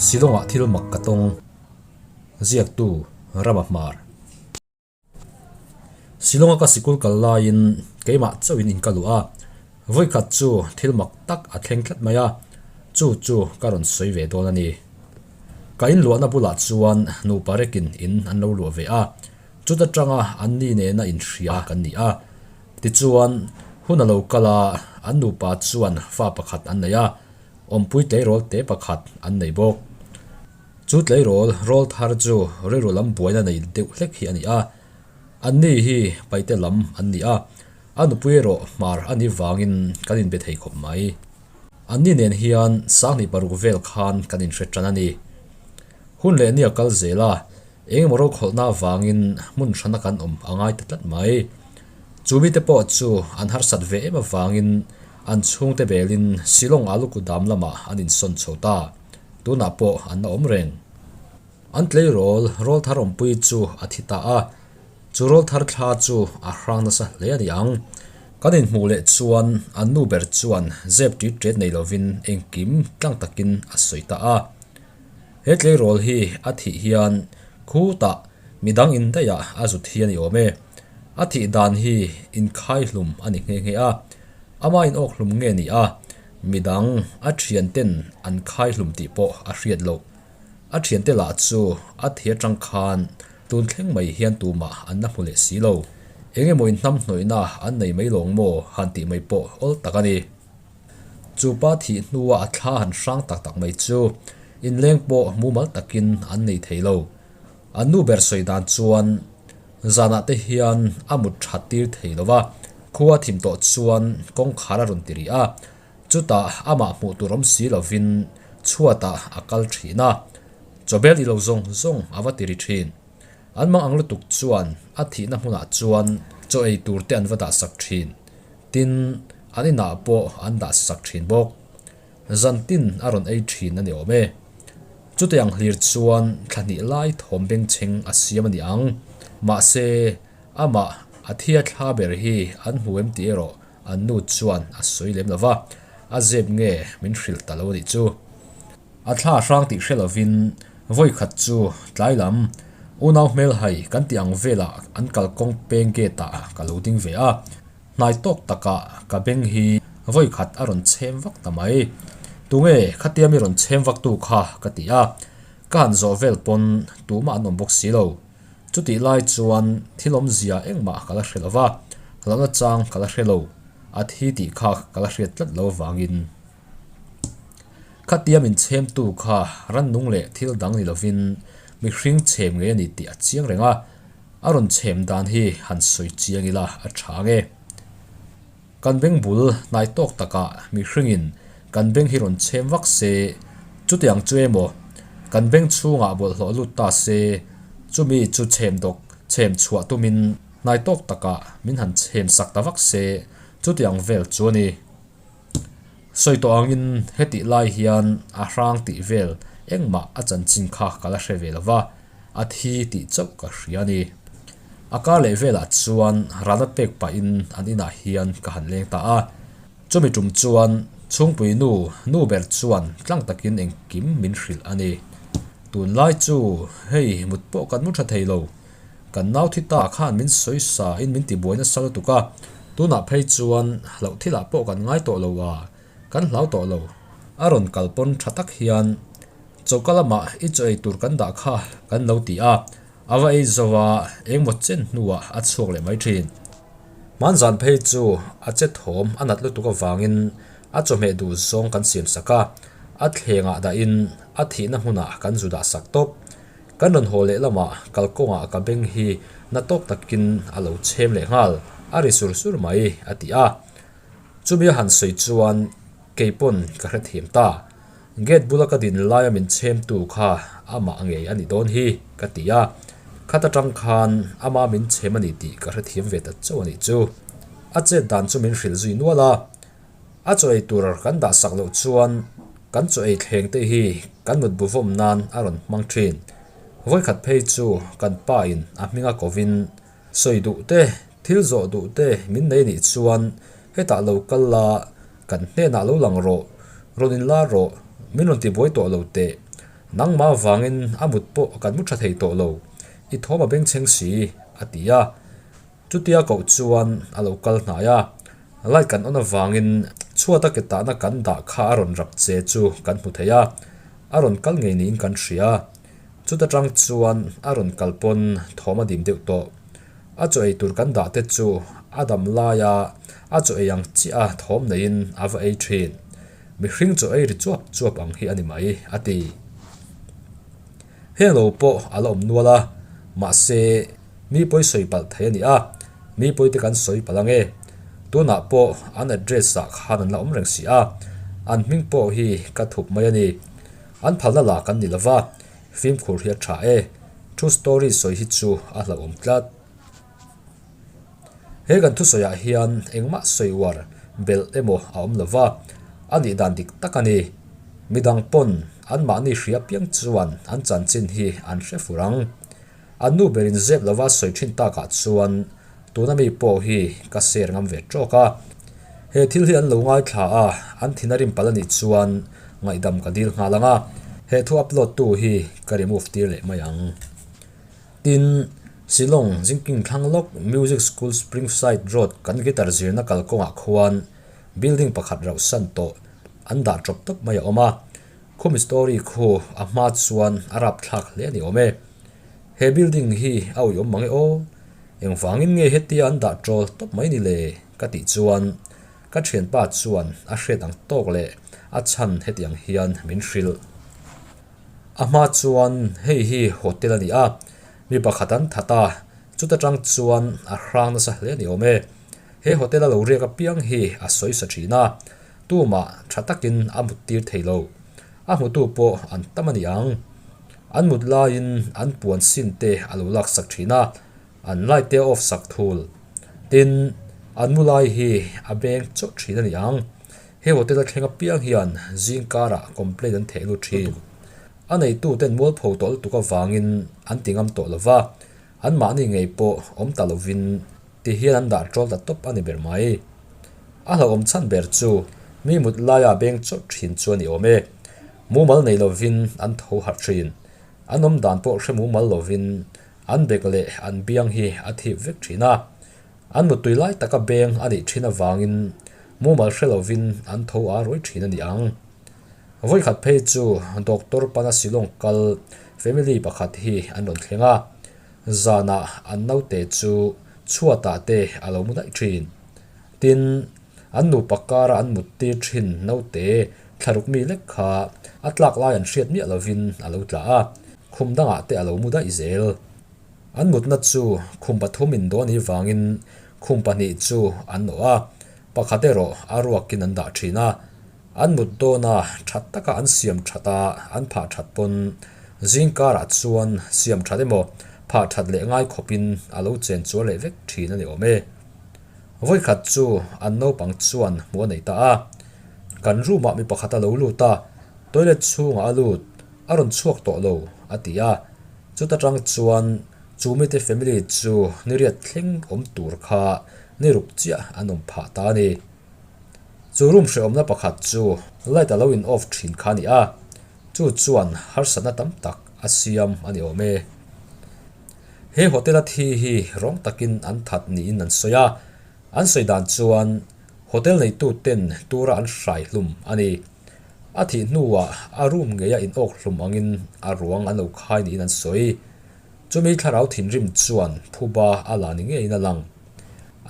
Shillong-ah thil mak ka tawng. Ziaktu, Rama Hmar. Shillong-a ka sikul kal laiin keimah chauhin in ka luh a, vawikhat chu thil mak tak a thleng tlat mai a, chu chu ka rawn sawi ve dawn a ni. Ka inluahna bulah chuan nupa rekin in an lo luah ve a, chuta tanga an ni nena inhria kan ni a. Tichuan, hun a lo kal a, an nupa chuan fa pakhat an nei a, awmpui tleirawl te pakhat an nei bawk. Chu tleirawl rawl thar chu rilru lam buaina nei deuh hlek hi a ni a, anni hi paite lam an ni a, a nupui erawh hmar a nih vangin kan inbe thei khawp mai. Anni nen hian sanghnih paruk vel khan kan inhre tan a ni. Hun leh nia kal zel a, Eng emaw rokhawlhna avangin hmun hrana kan awm a ngai ta tlat mai. Chu mite pawh chu an harsat ve em avangin an chhungte belin Shillong Alukudam lamah an insawn chho ta. Tunah pawh an la awm reng. An tleirawl rawl thar awmpui chu a thi ta a, chu rawl thar thla chu a hrang nasa hle a ni ang. Kan inhmuh leh chuan an nu ber chuan zep ṭit ṭet nei lovin engkim tlang takin a sawi ta a. He tleirawl hi a thih hian khutah midang in daihah a zut hi a ni awm e. A thih dan hi inkhaihlum a ni nghe nghe a, ama in awkhlum nge ni a, midang a thian ten an khaihlum tih pawh a hriat loh. A thiante lah chu a thi atang khan tun thleng mai hian tumah an la hmu leh si lo. Eng emaw inhnamhnawihna an nei mai lawng maw han tih mai pawh awl tak a ni. Chu pa thih hnua a thla han hrang tak tak mai chu inleng pawh mumal takin an nei thei lo. An nu ber sawi dan chuan zanah te hian a mut that tir thei lo va, khua thim tawh chuan kawngkhar a rawn ti rih a, chutah amah hmuh tur awm si lovin chhuatah a kal thin a, chawbel i lo zawng zawng a va ti ri thin. An mang ang lutuk chuan a thihna hmunah chuan chaw ei tur te an va dah sak thin. Tin, an inah pawh an dah sak thin bawk. Zan tin a rawn ei thin a ni awm e. Chutiang hlir chuan thla hnih lai thawm bengchheng a siam a ni ang. Mahse, amah a thia thla ber hi an hmu em tih erawh an nu chuan a sawi lem lo va, a zep nge min hrilh ta lo a nih chu. A thla hrang tih hre lovin vawi khat chu tlai lam unau hmelhai kan tih ang velah an kalkawng peng gate ah ka lo ding ve a, hnai tawk takah ka beng hi vawi khat a rawn chhem vak ta mai. Tunge khatia mi rawn chhem vak tu kha ka ti a, ka han zawh vel pawn tumah an awm bawk si lo. Chutih lai chuan thil awmzia engmah ka la hre lo va, hlauhna chang ka la hre lo, a thi tih kha ka la hriat tlat lo vangin. Khatia min chhemtu kha rannung leh thil dang ni lovin mihring chhem ngei a ni tih a chiang reng a, a rawn chhem dan hi han sawi chiang ila a tha nge. Kan beng bul hnai tawk takah mihringin kan beng hi rawn chhem vak se, chutiang chu emaw kan beng chhungah bawlhhlawh lut ta se, chumi chu chhem dawk chhem chhuah tumin hnai tawk takah min han chhem sak ta vak se, chutiang vel chu a ni. Sawi tawh angin hetih lai hian a hrang tih vel engmah a chanchin kha ka la hre ve lo va, a thi tih chauh ka hria a ni. A kar leh velah chuan rana pek pahin an inah hian ka han leng ta a, chumi tum chuan chhungpui nu nu ber chuan tlang takin engkim min hrilh a ni. Tunlai chu hei mut pawh kan mu tha thei lo. Kan nau thi ta khan min sawi sa in min ti buai nasa lutuk a, tunah phei chuan hlauh thilah pawh kan ngai tawh lo a, kan hlau tawh lo. A rawn kal pawn tha tak hian choka lamah i chaw ei tur kan dah kha kan lo ti a, a va ei zo a, engmaw chen hnuah a chhuak leh mai thin. Hmanzan phei chu a che thawm a nat lutuk avangin a chawhmeh duh zawng kan siam sak a, a thlengah dahin a thihna hmunah kan zu dah sak tawp. Kan rawn haw leh lamah kalkawngah ka beng hi na tawk takin a lo chhem leh nghal, a ri sur sur mai, a ti a. Chumi a han sawi chuan kei pawn ka hrethiam ta. Gate bula ka din laia min chhemtu kha amah ngei a ni dawn hi, ka ti a. Khat atang khan ama min chhem a ni tih ka hrethiam ve ta chauh a nih chu. A chet dan chu min hrilh zui nual a. A chaw ei tur kan dah sak loh chuan kan chaw ei thleng te hi kan mut bu vawm nan a rawn hmang thin. Vawikhat phei chu kan pa in a hming a kovin sawi duh te, thil zawh duh te min nei nih chuan hetah lo kal la, kan hnenah lo lang rawh, rawn in la rawh, min rawn ti buai tawh lo teh. Nangmah vangin a mut pawh kan mu tha thei tawh lo, i thawm a bengchheng si, a ti a. Chutia koh chuan a lo kal hnai a, light kan on avangin chhuata ke tahna kan dah kha a rawn rap che chu kan hmu thei a, a rawn kal ngei niin kan hria. Chuta tang chuan a rawn kal pawn thawm a dim deuh tawh. A chaw ei tur kan dah te chu a dam laia a chaw ei ang chiah a thawm neiin a va ei thin. Mihring chaw ei ri chuap chuap ang hi a ni mai, a ti. Heng lo pawh a la awm nual a, mahse mi pawi sawi palh thei a ni a, mi pawi te kan sawi palh ang e. Tunah pawh an address ah khan an la awm reng si a, an hming pawh hi ka thup mai a ni. An phalna la kan ni lova, fimkhur hi a tha e. True story sawi hi chu a hlauhawm tlat. He kan thusawiah hian engmah sawi uar belh emaw a awm lova, a nih dan dik tak a ni. Midang pawn anmahni hria piang chuan an chanchin hi an hre fur ang. An nu berin zep lova sawi thin takah chuan tuna mi pawh hi ka share ngam ve tawk a. He thil hi an lo ngaithla a, an thin a rim palh a nih chuan ngaihdam ka dil nghal ang a, he thu upload tu hi ka remove tir leh mai ang. Tin, Shillong Zingking thlang lawk Music School Springside Road kan guitar zirna kalkawngah khuan building pakhat rauhsan tawh an dah tawp tawp mai a awm a, khumi story khu a hma chuan a rapthlak hle a ni awm e. He building hi a uiawm mang e aw, engvangin nge hetia an dah tawl tawp mai ni le ka tih chuan ka thianpa chuan a hriat ang tawk leh a chhan hetiang hian min hrilh. A hma chuan hei hi hotel a ni a, mi pakhat an that a, chuta tang chuan a hrang nasa hle a ni awm e. He hotel a lo riak apiang hi a sawi sa thin a, tumah tha takin a mut tir thei lo. A hmutu pawh an tam a ni ang. An mut laiin an puan sin te a lo lak sak thin a, an light te a off sak thul. Tin, an mu lai hi a beng chauh thin a ni ang. He hotel a thleng apiang hian zing karah complaint an theh lut thin. A neituten mualpho tawh lutuk avangin an ti ngam tawh lova, anmahni ngei pawh awm ta lovin ti hian an dah ṭawl ta tawp a ni ber mai. A hlauhawm chhan ber chu mi mut laia beng chawrh thin chu a ni awm e. Mumal nei lovin an tho harh thin. An awm dan pawh hre mumal lovin an bek leh an biang hi a thip vek thin a. An muttui lai taka beng a nih thin avangin mumal hre lovin an tho a ruai thin a ni ang. Vawikhat phei chu Doctor pana Shillong kal family pakhat hi an rawn thleng a, zanah an naute chu chhuatah te a lo mu daih thin. Tin, an nupa kara an muttir thin naute thlaruk mi lek kha a tlak lai an hriat miah lovin a lo tla a, khum dangah te a lo mu daih zel. An mutna chu khum pathum in dawn hi vangin khum pahnih chu an nawh a, pakhat erawh a ruakin an dah thin a. An mut dawna that taka an siam that a, an phah that pawn zing karah chuan siam that emaw phah that leh ngai khawpin a lo chen chual leh vek thin a ni awm e. Vawikhat chu an naupang chuan hmuh a nei ta a, kan room ah mi pakhat a lo lut a, toilet chhungah a lut, a rawn chhuak tawh lo a ti a. Chuta tang chuan chu mite family chu ni riat thleng awm tur kha ni ruk chiah an awm phah ta a ni. Chu room hrehawmna pakhat chu light a lo in off thin kha a ni a, chu chuan harsatna tam tak a siam a ni awm e. He hotel a thi hi rawng takin an that niin an sawi a, an sawi dan chuan hotel neitu ten tura an hrai hlum a ni. A thih hnuah a room ngeia in awk hlum angin a ruang an lo khai niin an sawi. Chumi thlarau thinrim chuan phuba a la ni ngeiin a lang.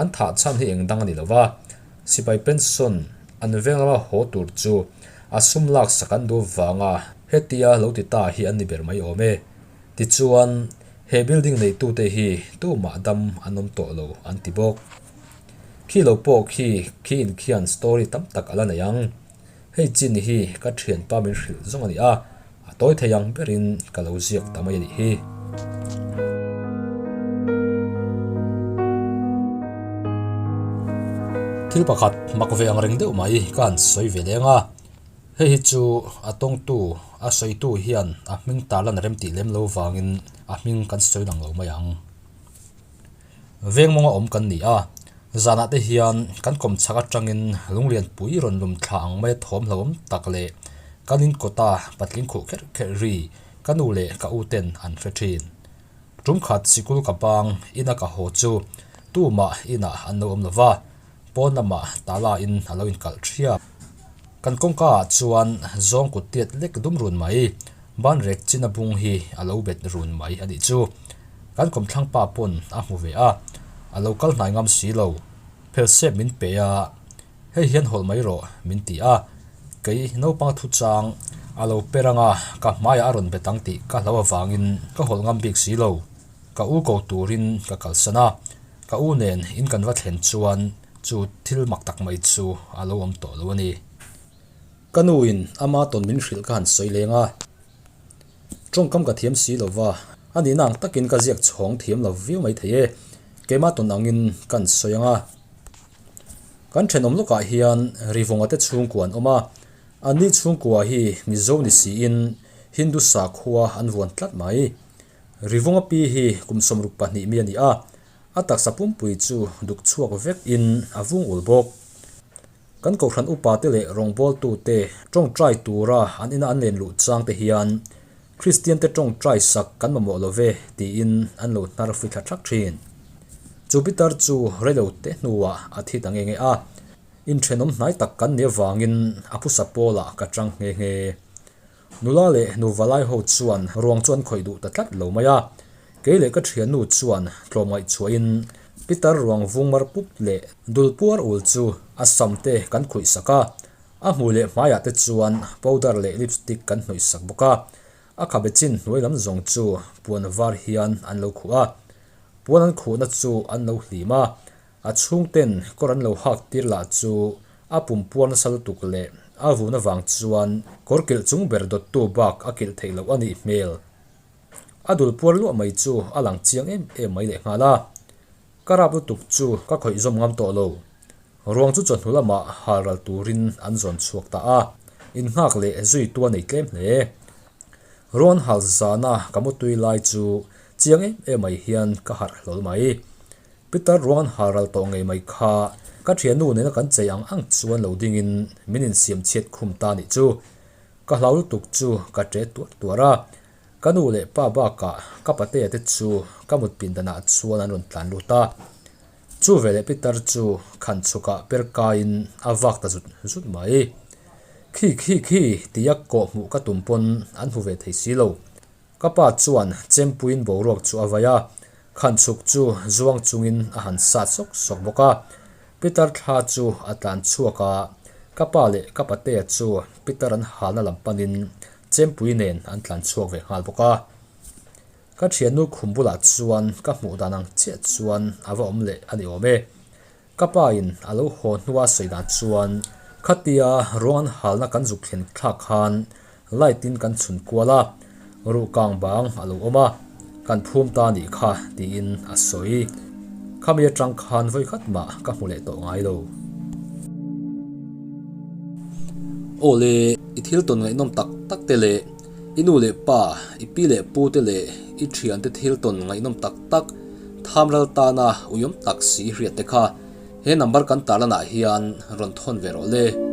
An thah chhan hi eng dang a ni lo va, sipai pension an veng lama haw tur chu a sum laksak an duh vanga hetia lo ti ta hi an ni ber mai awm e. Tichuan, he building neitute hi tumah dam an awm tawh lo an ti bawk. Khi lo pawh khi khi in khian story tam tak a la nei ang. Hei chin hi ka thianpa min hrilh zawng a ni a, a tawi thei ang berin ka lo ziak ta mai a nih hi. Thil pakhat mak ve ang reng deuh mai ka han sawi ve leng a, hei hi chu a tawngtu a sawitu hian a hming tarlan a rem tih lem lo vangin a hming kan sawi lang lo mai ang. Veng mawnga awm kan ni a, zanah te hian kan kawm chhak atangin lunglian pui rawn lum thla ang maia thawm hlauhawm tak leh Kan in kawta patling khuh kherh kherh ri ka nu leh ka u ten an hre thin. Tum khat sikul ka bang ina ka haw chu tumah inah an lo awm lo va, pawn lamah tala in a lo inkalh thiap. Kan kawngka ah chuan zawng kut tiat lek dum run mai, banrek china bung hi a lo bet run mai a nih chu. Kan kawmthlang pa pawn a hmu ve a, a lo kal hnai ngam si lo. Phelsep min pe a, hei hian hawlh mai rawh min ti a, kei naupang thu chang a lo per anga ka hmaiah a rawn bet ang tih ka hlau avangin ka hawlh ngam bik si lo. Ka u ko turin ka kalsan a, ka u nen in kan va thlen chuan chu thil mak tak mai chu a lo awm tawh lo a ni. Ka nuin ama tawn min hrilh ka han sawi leng a, tawngkam ka thiam si lo va, a nihna ang takin ka ziak chhawng thiam lo viau mai thei e, keimah tawn angin kan sawi ang a. Kan thenawm lawkah hian Rivawnga te chhungkua an awm a, anni chhungkua hi Mizo ni siin Hindu sakhua an vuan tlat mai. Rivawnga pi hi kum 62 mi a ni a, a taksa pumpui chu duk chhuak vek in a vung ul bawk. Kan kohhran upa te leh rawngbawltu te tawngtai tura an ina an len luh chang te hian Kristian te tawngtai sak kan mamawh lo ve tiin an lo hnar fui thla thak thin. Chu pitar chu reilo te hnuah a thi ta nge nge a, inthenawm hnai tak kan nih avangin a phusa pawlah ka chang nghe nghe. Nula leh nuva lai ho chuan ruang chu an khawih duh ta tlat lo mai a, kei leh ka thiannu chuan tlawmngaih chhuahin Peter ruang vung mar pup leh dul puar ul chu a sam te kan khuih sak a, a hmui leh hmaiah te chuan powder leh lipstick kan hnawih sak bawk a, a khabe chin hnuai lam zawng chu puan var hian an lo khuh a, puan an khuhna chu an lo hlim a, A chhungten kawr an lo hak tir lah chu a pum puar nasa lutuk leh a vun avang chuan kawr kilh chung ber dawttu bak a kilh theih loh a nih hmel. A dul puar luah mai chu a lang chiang em em mai lehnghal a. Ka rap lutuk chu ka khawih zawm ngam tawh lo. Ruang chu chawhnu lamah hal ral turin an zawn chhuak ta a, innghak leh zui tu a nei tlem hle. Ruang hal zana ka mutui lai chu chiang em em mai hian ka harh hlawl mai. Peter ruang an hal ral tawh ngei mai kha ka thiannu nena kan chei ang ang chuan lo dingin min insiam chhiat khum ta nih chu. Ka hlau lutuk chu ka ṭe tuar tuar a, ka nu leh pa bakah ka patea te chu ka mut pindanah chuan an rawn tlan lut a. Chu veleh Peter chu khan chhukah per kaiin a vak ta zut zut mai. Khi khi khi tia kawh hmuh ka tum pawn an hmu ve thei si lo. Ka pa chuan chempuiin boruak chu a vai a, khan chhuk chu zuang chungin a han sat sawk sawk bawk a. Peter thla chu a tlan chhuak a, ka pa leh ka patea chu Peter an halna lam panin chempui nen an tlan chhuak ve nghal bawk a. Ka thiannu khum bulah chuan ka hmuh dan ang chiah chuan a va awm leh a ni awm e. Ka pa in a lo haw hnua sawi dan chuan khatia ruang an halna kan zuk thlen thlak khan light in kan chhun kual a, ruh kang bang a lo awm a, kan phum ta nih kha tiin a sawi. Khami atang khan vawi khat mah ka hmu leh tawh ngai lo. Aw le, i thil tawn ngaihnawm tak tak te leh i nu leh pa, i pi leh pu te leh i thiante thil tawn ngaihnawm tak tak, Tham ral tana uiawm tak si hriat te kha he number kan tarlanah hian rawn thawn ve rawh le.